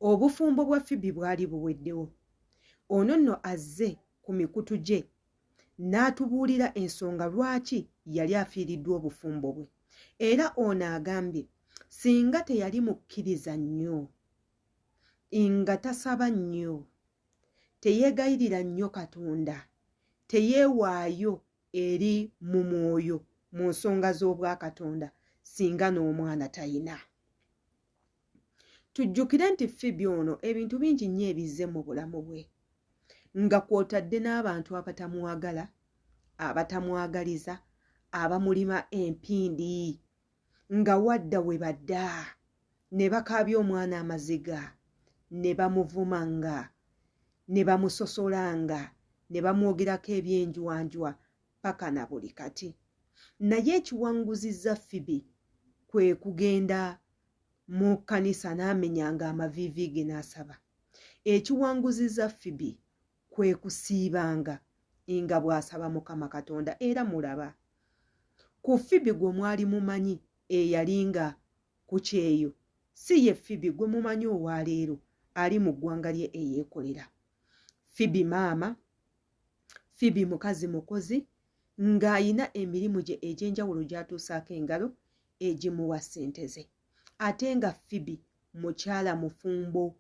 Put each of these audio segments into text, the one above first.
Obufumbo bwa Phoebe bwali buweddewo. Ono nno azze ku mikutu gye n'atubuulira ensonga lwaki yali afiiriddwa obufumbo bwe. Era ono agambye singa teyali mukkiriza nnyo, nga tasaba nnyo, teyeegayirira nnyo Katonda, teyeewaayo eri mu mwoyo mu nsonga z'Obwakatonda, singa n'omwana tayina. Tujjukire nti Phoebe ono ebintu bingi nnyo ebizze mu bulamu bwe, nga kw'otadde n'abantu abatamwagala, abatamwagaliza, abamulima empindi, nga wadda we badda ne bakaabya omwana amaziga, ne bamuvuma nga, ne bamusosola nga, ne bamwogerako ebyenjwanjwa paka na buli kati. Naye ekiwanguzizza Phoebe kwe kugenda mu kkanisa n'amenyanga amaviivi ge n'asaba. Ekiwanguzizza Phoebe kwe kusiibanga nga bw'asaba Mukama Katonda. Era mulaba ku Phoebe gwe mwali mumanyi eyali nga ku kyeyo, si ye Phoebe gwe mumanyi owaleero ali mu ggwanga lye eyeekolera. Phoebe maama, Phoebe mukazi mukozi ng'ayina emirimu gye egy'enjawulo gy'atuusaako engalo egimuwa ssente ze. Ate nga Phoebe mukyala mufumbo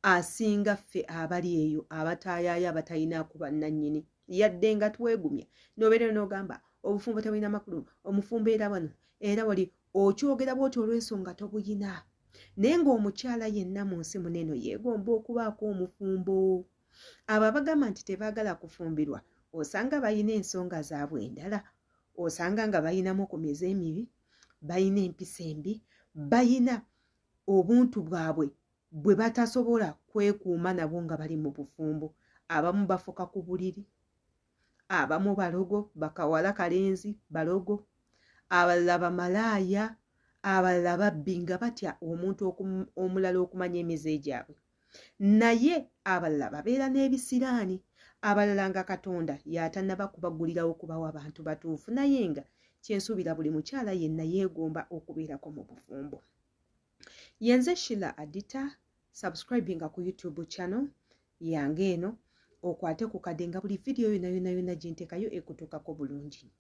asinga ffe abali eyo abataayaaya abatalinaako bannannyini. Yadde nga twegumya n'obeera n'ogamba obufumbo tebulina makulu, omufumbo era wano era wali, okyogera bw'otyo olw'ensonga tobuyina. Naye ng'omukyala yenna mu nsi muno eno yeegomba okubaako omufumbo. Abo abagamba nti tebaagala kufumbirwa osanga balina ensonga zaabwe endala, osanga nga balinamu ku mize emibi, balina empisa embi, balina obuntu bwabwe bwe batasobola kwekuuma nabwo nga bali mu bufumbo. Abamu bafuka ku buliri, abamu balogo, bakawala kalenzi balogo, abalala bamalaaya, abalala babbi nga batya omuntu omulala okumanya emize gyabwe. Naye abalala babeera n'ebisiraani, abalala nga Katonda y'atannaba kubagulirawo kubawa bantu batuufu. Naye nga kyensuubira buli mukyala yenna yeegomba okubeerako mu bufumbo. Yenze Sheila Adita, subscribinga ku YouTube channel yange eno, okwate ku kadde nga buli vidiyo yonna yonna yonna gye nteekayo ekutuukako bulungi nnyo.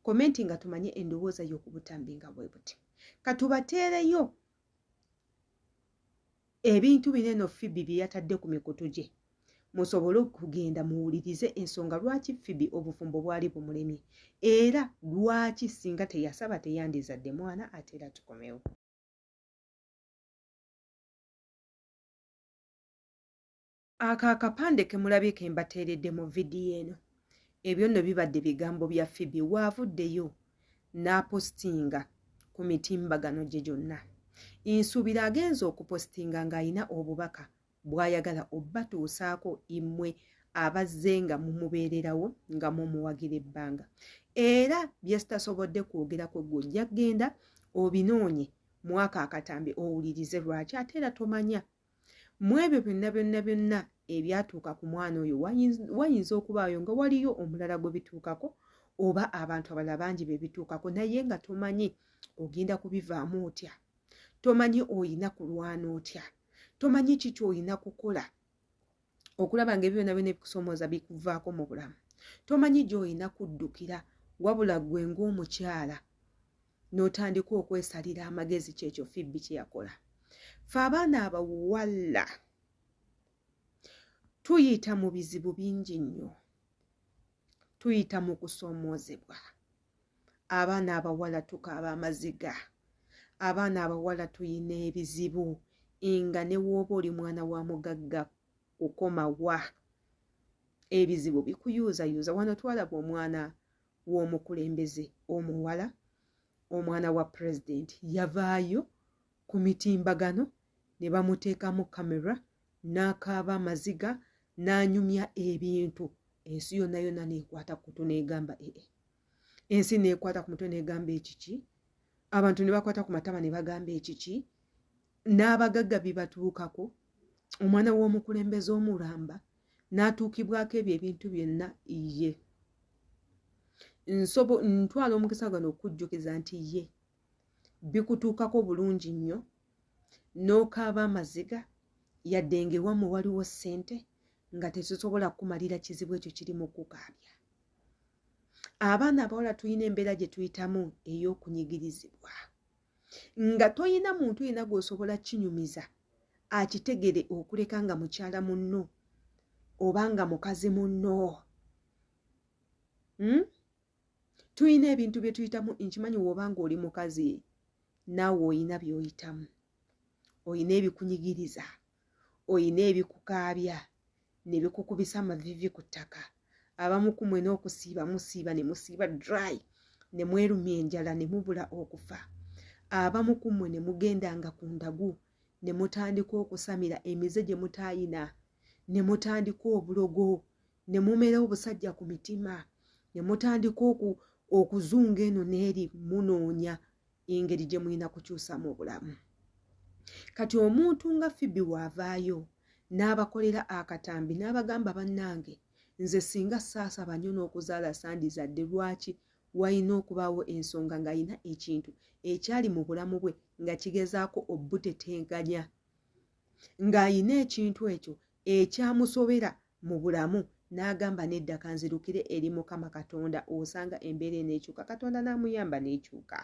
Komenti nga tumanye endowooza yo ku butambi nga bwe buti. Katubateereyo ebintu bino eno Phoebe bye yatadde ku mikutu gye, musobole okugenda muwulirize ensonga lwaki Phoebe obufumbo bwali bumulemye era lwaki singa teyasaba teyandizadde mwana. Ate era tukomewo. Ako akapande ke mulabye ke mbateeredde mu vidiyo eno, ebyo nno bibadde bigambo bya Phoebe waavuddeyo n'apositinga ku mitimbagano gye gyonna. Nsuubira agenze okupositinga ng'alina obubaka bw'ayagala obbatuusaako immwe abazze nga mumubeererawo nga mumuwagira ebbanga. Era bye sitasobodde kwogerako ggwe ojja kugenda obinoonye mu ako akatambi owulirize lwaki. Ate era tomanya mu ebyo byonna byonna byonna ebyatuuka ku mwana oyo wayinza okubaayo nga waliyo omulala gwe bituukako oba abantu abalala bangi be bituukako, naye nga tomanyi ogenda kubivaamu otya, tomanyi oyina kulwana otya, tomanyi ki ky'olina kukola okulaba nga ebyo byonna byonna ebikusoomooza bikuvaako mu bulamu, tomanyi gy'olina kuddukira, wabula ggwe ng'omukyala n'otandika okwesalira amagezi. Kyekyo Phoebe kye yakola. Ffe abaana abawala tuyita mu bizibu bingi nnyo, tuyita mu kusoomoozebwa. Abaana abawala tukaaba amaziga, abaana abawala tuyina ebizibu nga ne w'oba oli mwana wa mugagga kukoma wa, ebizibu bikuyuuzayuuza. Wano twalaba omwana w'omukulembeze omuwala, omwana wa pulezidenti, yavaayo ku mitimbagano ne bamuteekamu kamera n'akaaba amaziga n'anyumya ebintu, ensi yonna yonna n'ekwata ku kutu n'egamba ee, ensi n'ekwata ku mutwe n'egamba ekiki, abantu ne bakwata ku matama ne bagamba ekiki, n'abagagga bibatuukako, omwana w'omukulembeze omulamba n'atuukibwako ebyo ebintu byonna. Ye nsobo ntwala omukisa gano okujjukiza nti ye bikutuukako bulungi nnyo n'okaaba amaziga. Yadde ng'ewammwe waliwo ssente nga tezisobola kukumalira kizibu ekyo kiri mu kukaabya. Abaana abawala tulina embeera gye tuyitamu ey'okunyigirizibwa nga toyina muntu yenna gw'osobola kinyumiza akitegere okuleka nga mukyala munno oba nga mukazi munno. Tulina ebintu bye tuyitamu. Nkimanyi woba nga oli mukazi naawe oyina by'oyitamu, oyina ebikunyigiriza, oyina ebikukaabya ne bikukubisa amavivi ku ttaka. Abamu ku mmwe n'okusiiba musiiba ne musiiba dry ne mwerumya enjala ne mubula okufa. Abamu ku mmwe ne mugendanga ku ndagu ne mutandika okusamira emize gye mutaayina, ne mutandika obulogo, ne mumera obusajja ku mitima, ne mutandika okuzunga eno n'eri munoonya engeri gye mulina kukyusamu obulamu. Kati omuntu nga Phoebe waavaayo n'abakolera akatambi n'abagamba, bannange, nze singa saasaba nnyo n'okuzaala sandizadde. Lwaki walina okubaawo ensonga ng'alina ekintu ekyali mu bulamu bwe nga kigezaako obutetenkanya, ng'ayina ekintu ekyo ekyamusobera mu bulamu, n'agamba, nedda, kanzirukire eri Mukama Katonda, osanga embeera eneekyuka. Katonda n'amuyamba n'ekyuka.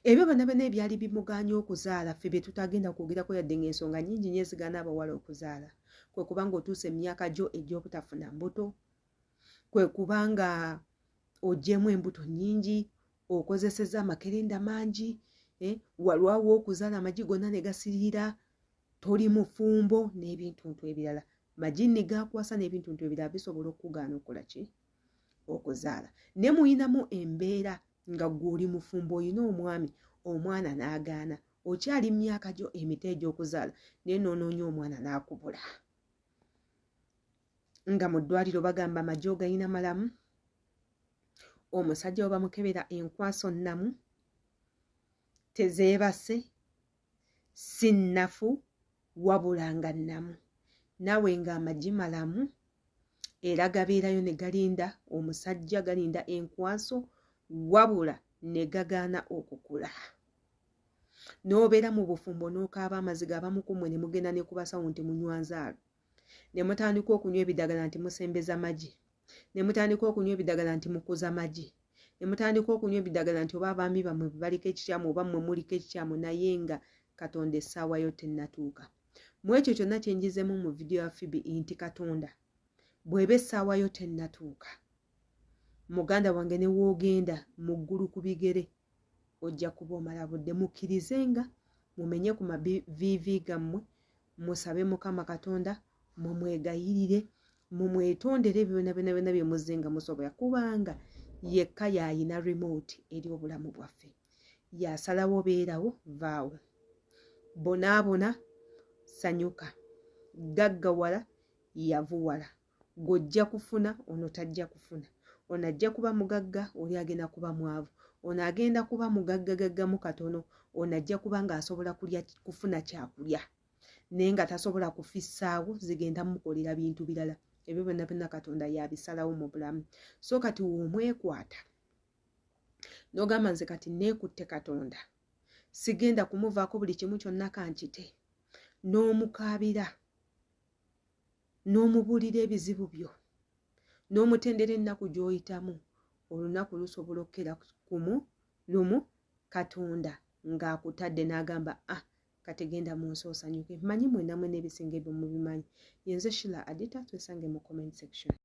Ebyo byonna byonna ebyali bimugaanya okuzaala, ffe bye tutagenda kwogerako, yadde ng'ensonga nnyingi nnyo ezigaana abawala okuzaala kwe kubanga otuusa emyaka gyo egy'obutafuna mbuto, kwe kubanga oggyemu embuto nnyingi, okozesezza amakerenda mangi, walwawo okuzaala, amagi gonna ne gasiriira, toli mufumbo n'ebintuntu ebirala, majinni gakwasa n'ebintuntu ebirala bisobola okukugaana okukola ki? Okuzaala. Ne muyinamu embeera nga ggwe oli mufumbo, olina omwami, omwana n'agaana, okyali mu myaka gyo emito egy'okuzaala, naye noonoonya omwana n'akubula, nga mu ddwaliro bagamba amagi ogayina malamu, omusajja we bamukebera enkwaso nnamu, tezeebase, si nnafu, wabula nga nnamu, naawe ng'amagi malamu era gabeerayo ne galinda omusajja, galinda enkwaso, wabula ne gagaana okukula. N'obeera mu bufumbo n'okaaba amaziga. Abamu ku mmwe ne mugenda ne ku basawo nti munywa nzaalo, ne mutandika okunywa ebidagala nti musembeza magi, ne mutandika okunywa ebidagala nti mukuza magi, ne mutandika okunywa ebidagala nti oba abaami bammwe baliko ekikyamu oba mmwe muliko ekikyamu, naye nga Katonda essaawayo tennatuuka. Mu ekyo kyonna kyenjizemu mu vidiyo ya Phoebe nti Katonda bw'eba essaawayo tennatuuka, muganda wange, ne woogenda mu ggulu ku bigere ojja kuba omala budde. Mukkirize nga mumenye ku maviivi gammwe, musabe Mukama Katonda, mumwegayirire, mumwetondere ebyo byonna byonna byonna bye muzze nga musobola, kubanga yekka y'ayina remote eri obulamu bwaffe. Yasalawo beerawo, vaawo, bonaabona, sanyuka, gaggawala, yavuwala, gw'ojja kufuna, ono tajja kufuna, ono ajja kuba mugagga, oli agenda kuba mwavu, ono agenda kuba mugaggagaggamu katono, ono ajja kuba ng'asobola kulya kufuna kyakulya naye nga tasobola kufissaawo zigenda mukolera bintu birala. Ebyo byonna byonna Katonda yabisalawo mu bulamu. So kati woomwekwata n'ogamba, nze kati neekutte Katonda, sigenda kumuvaako, buli kimu kyonna kankite, n'omukaabira, n'omubuulira ebizibu byo, n'omutendera ennaku gy'oyitamu, olunaku lusobola okukera kumu lumu Katonda ng'akutadde n'agamba, ah, kati genda mu nsi osanyuke. Manyi mwenna mwena ebisinga ebyo mubimanyi. Yenze Shila Adita, twesange mu comment section.